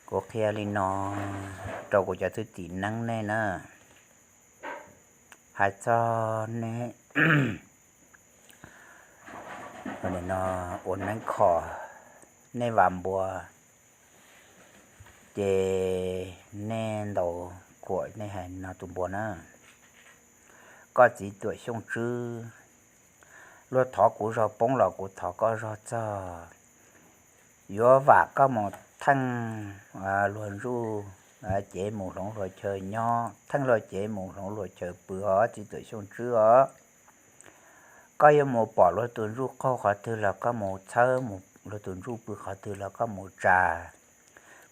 Kuv qhia li no rau kuv cov thwj tim neeb nej na, hais txog ne, no ua neeb kho, nej vam npua, ces nej ntaus kuam nej hais no tus npua na. Koj txiv Tuam Xyooj Tswb, luag thov kuv zog poob los kuv thov koj zog txog. Yuav vam koj mus theej luag ntsuj cev mus hloov luag chaw nyob, theej luag cev mus hloov luag chaw pw os txiv Tuam Xyooj Tswb os. Koj yuav mus pom luag tus ntsuj qaug qhov twg los koj mus txhawb, luag tus ntsuj pw qhov twg los koj mus tsa.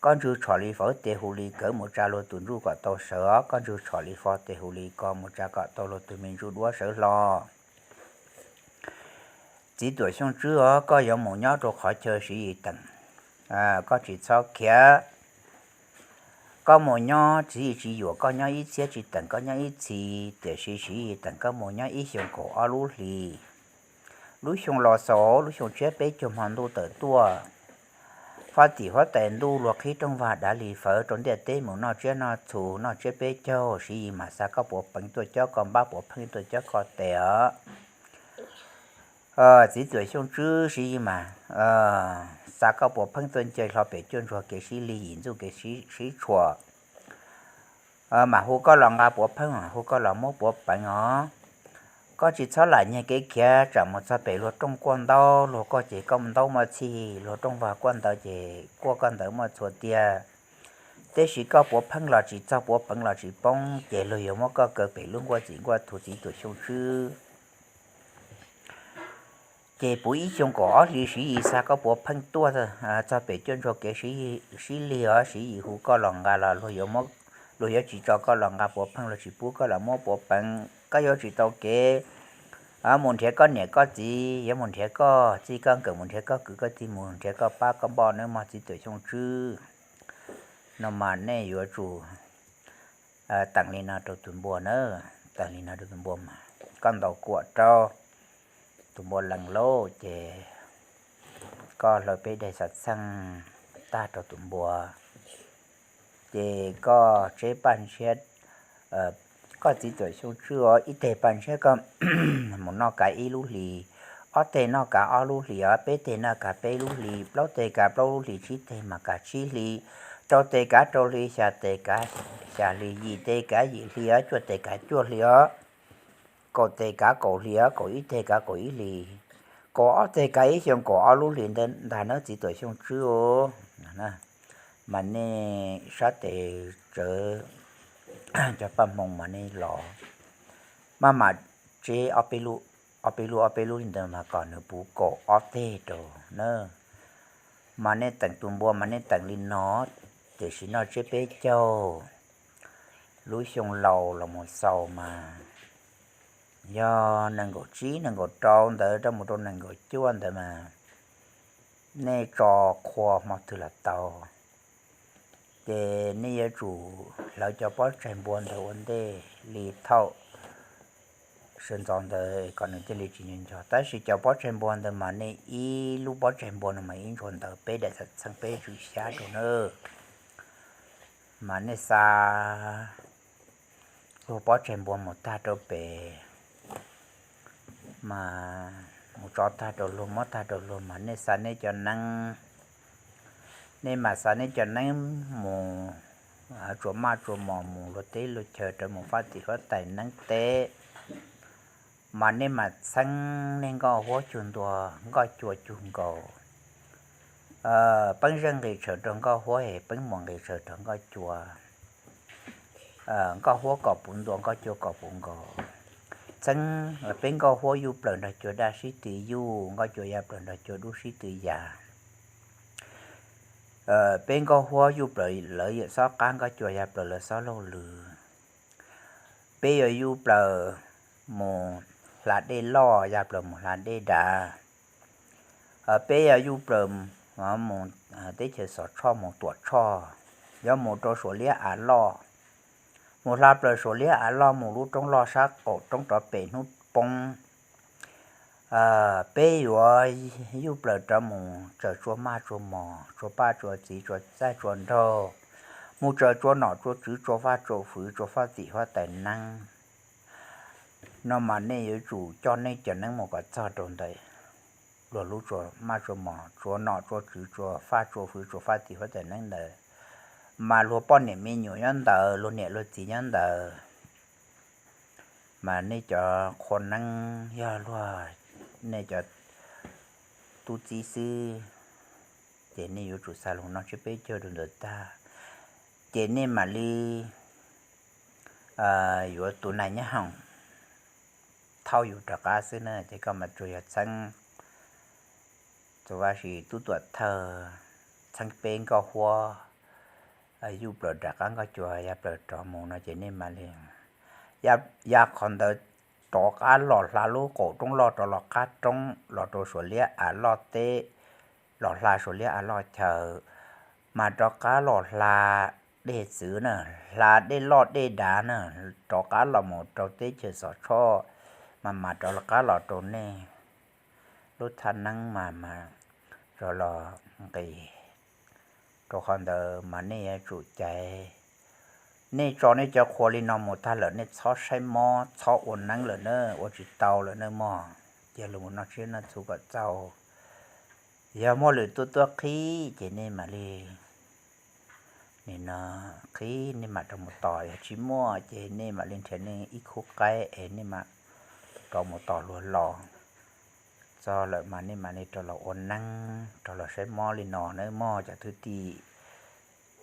Koj ntsug tshom li fawv tes hu li kawv mus tsa luag tus ntsuj kom tau sawv os, koj ntsug tshom li fo tes hu li ko mus tsa kom tau luag tus me ntsuj duab sawv hlo. Txiv Tuam Xyooj Tswb os, koj yuav mus nyob rau qhov chaw Siv Yis teem, koj tsis txhob khiav. Koj mus nyob Siv Yis tsis yuam koj nyob ib txhiab, tsis teem koj nyob ib txhis, tiam sis Siv Yis teem koj mus nyob ib xyoos kaum ob lub hlis. Lub xyoo los xaus, lub xyoo tsiab peb caug hmo ntuj tawm tuaj, faj tim huab tais ntuj luag qhib rooj vag dav li fawv rau ntiaj teb mus noj tsiab noj txhu noj tsiab peb caug, Siv Yis mam xa koj puav peev tuaj cob koj npab, puav pheej tuaj cob koj tes os. Txiv Tuam Xyooj Tswb, Siv Yis mas xa koj puav pheej tuaj ncaws hlo pem cuaj ntsuag kev sib lig, yim ntxuj kev sib tshuam, mas hu koj los nqa puav pheej, hu koj los muab puav peev os. Koj tsis txhob lam nyiag kev khiav tsam mus txog pem luag rooj kuaj ntaub luag koj ces koj ntaub muaj txhij, luag rooj vag kuaj ntawv ces kuaj koj ntawv muaj txhua tiag. Tab sis koj puav pheej los tsis txog, puav peev los tsis poob ces luag yuav muab koj kaw pem lub nkuaj txim nkuaj thu, Txiv Tuam Xyooj Tswb. Ces puv ib xyoo kaum ob hlis Siv Yis xa koj puav pheej tuaj txog pem cuaj ntsuag kev sib lig os, Siv Yis hu koj los nqa los luag yuav tsis tso koj los nqa puav pheej, luag tsis pub koj los muab puav peev. Koj yuav tsis tau kev mus nrhiav koj niam koj txiv, yuav mus nrhiav koj txij koj nkawm, mus nrhiav koj kwv koj tij, mus nrhiav koj pab koj npoj nawb mog Txiv Tuam Xyooj Tswb. No mas nej yuav tsum teem li no rau tus npua na, teem li no rau tus npua mas koj ntaus kuam rau tus npua lees lauj, ces koj hlawv peb daim xav txheej tag rau tus npua, ces koj tseb paj ntshiab, koj Txiv Tuam Xyooj Tswb os, ib teg paj ntshiab koj mus noj kav ib lub hlis, ob teg noj kav ob lub hlis os, peb teg noj kav peb lub hlis, plaub teg kav plaub lub hlis, tsib teg mas kav tsib hlis, rau teg kav rau hli, xya teg kav xya hli, yim teg kav yim hli os, cuaj teg kav cuaj hli os, kaum teg kav kaum hli os, kaum ib teg kav kaum ib hli, kaum ob teg kav ib xyoo kaum ob lub hlis ntag nawb Txiv Tuam Xyooj Tswb os. Mas nej sab tes tsawv cov paj hmoo mas nej los maj mam tseb ob peb lub ob peb lub li ntawd mas kom nws puv kaum ob teg rau na. Mas nej teem tus npua mas nej teem li no, tiam sis noj tsiab peb caug, lub xyoo laus los mus xaus mas yog nees nkaum tsib nees nkaum rau ntawd rau mus rau nees nkaum cuaj ntawd mas nej tso qhua hmo twg los tau. Ces nej yuav tsum hlawv cov pob tsaig npua ntawd ua ntej li thaum sawv ntxov ntawd kom nws thiaj li tsis nco nco. Tab sis cov pob tsaig npua ntawd mas nej ib lub pob tsaig npua no mas ib ntshua ntawd peb daim xav txheej peb tswm xyab rau na. Mas nej xa lub pob tsaig npua mus tag rau pem, mas mus tso tag rau luag, muab tag rau luag mas nej xa nej cov neeb, nej mam xa nej cov neeb mus tsuas maj tsuas mos mus luag teb luag chaw rau mus faj tim huab tais neeb teb. Mas nej mam txheeb nej nkoj huab cug ntua, nkoj cua cug nkaus. Peeb zeej nqis tshaws rau nkoj huab es peeb muas nqis tshaws rau nkoj cua. Nkoj huab kom puv ntua, nkoj cua kom puv nkaus. Txheeb peb nkoj huab yuj plaws nrog cua daj sib tw yuj, nkoj cua ya plaws nrog cua dub sib tw ya. Peb nkoj huab yuj plaws lawv yawm xob qab, nkoj cua ya plaws lawv xob laug lws. Peb yuav yuj plaws mus hla dej loj, ya plaws mus hla dej dav. Peb yuav yuj plaws mus teb chaws Xov Tshoj mus Tuam Tshoj, yuav mus rau Suav Liab av loj, mus hla plaws Suav Liab av loj mus lub roob loj sab qaum roob rov pem hnub poob. peb yuav yuj plaws rov mus tsaws tsua maj tsua mos, tsua paj tsua txiv, tsua txaij tsua nraug, mus tsaws tsua nom tsua tswv, tsua vaj tsua fwv, tsua faj tim huab tais neeb no mas nej yuav tsum coj nej cov neeb mus kom txog rau ntawm luag lub tsua maj tsua mos, tsua nom tsua tswv, tsua faj tsua fwv, tsua faj tim huab tais neeb ntawd, mas luag poj niam me nyuam nyob ntawd, luag niam luag txiv nyob ntawd, mas nej cov qhua neeb yog luag, nej cov tub txib xwb, ces nej yuav tsum xa lug noj tsiab peb caug rau ntawd tag, ces nej mam li yuav tus nais nyob hoom thauj yus rov qab xwb na. Ces koj mas tsuas yog txheeb, txuas vaj tsis tub tuam thawj txheeb peb nkoj huab yuj plaws rov qab nkoj cua ya plaws rov mus no ces nej mam li ya qhov ntawd rov qab los hla lub qaum roob loj rov los qab roob los rau suav liab av loj teb, los hla suav liab av loj chaw, mas rov qab los hla dej txwv na, hla dej loj dej dav na, rov qab los mus rau teb chaws Xov Tshoj, mas mas rov qab los rau nej lub thaj neeb mas mas rov los nqis rau qhov ntawd mas nej yuav tsum caiv. Nej tso nej cov qhua li no mus tag lawm nej txhob saib mob txhob ua neeb lawm na, ua tsis tau lawm na mog. Cia lug mus noj tsiab noj txhu kom txaus. Yog muaj lwm tus tuaj qhib ces nej mam li nim no qhib nej mam rov mus tos, yog tsis muaj ces nej mam li nrhiav nej ib khub qaib es nej mam rov mus tos luag los. Txog lawm mas nej mam li rov los ua neeb rov los saib mob li no nawb mog cov thwj tim,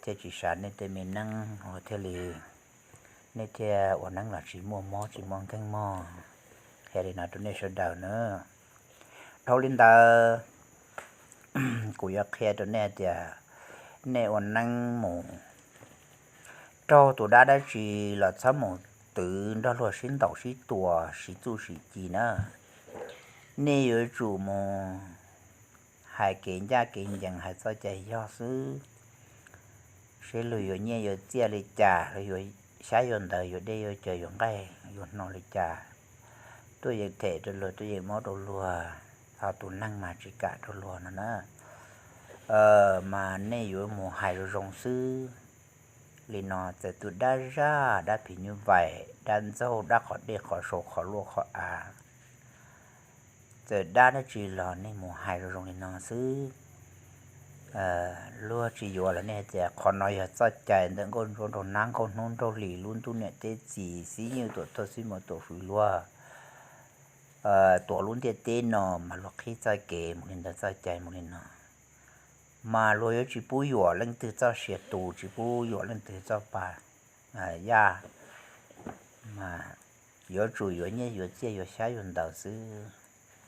thiaj tsis sav nej tej me neeb thiaj li, nej thiaj ua neeb los tsis muaj mob tsis muaj nkeeg mog. Qhia li no rau nej sawv daws na. Dhau li ntawd, kuv yuav qhia rau nej tias nej ua neeb mus raug tus dab dab tsi los txhob mus twv nrog luag sib ntaus sib tua sib txuj sib ci na. Nej yuav tsum mus hais kev ncaj kev ncees, hais txoj cai yog xwb, seb luag yuav nyiaj yuav txiaj li cas, luag yuav xyab yuav ntawv, yuav dej yuav cawv, yuav nqaij yuav hno li cas, tuaj yeem them rau luag, tuaj yeem mob rau luag, ho tus neeg mas tsis kam rau luag no na. Mas nej yuav mus hais zoo zoo xwb. Li no txawm tus dab zaj dab phim nyuj vais dab ntxaug dab qhov dej qhov sau qhov luaj qhov av, txawm dab dab tsi los nej mus hais zoo zoo li no xwb. Luag tsis yuav los nej hais tias qhov no yog txoj cai ntawm nkauj ntsuab nraug nab, nkauj hnub nraug hli, lub ntuj niam teb txiv, xib nywj tuam thawj xib muas tuam fwv luag tuav lub ntiaj teb no mas luag qhib txoj kev mus li ntawd, txoj cai mus li no, mas luag yuav tsis pub yuam leej twg txoj sia tu, tsis pub yuam leej twg txoj pa yaj, mas yuav tsum yuav nyiaj yuav txiaj yuav xyab yuav ntawv xwb.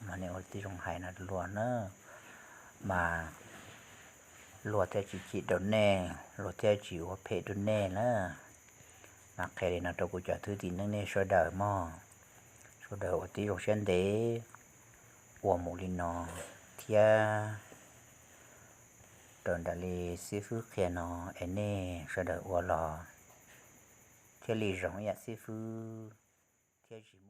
Mas nej ua tib zoo hais no luag na, mas luag thiaj tsis chim rau nej, luag thiaj tsis ua phem rau nej na. Mas qhia li no rau kuv cov thwj tim neej nej sawv daws mog, sawv daws ua tib zoo siab ntev ua mus li no thiab. Raws nraim li xib fwb qhia no es nej sawv daws ua los thiaj li zoo ib yam xib fwb thiab tsis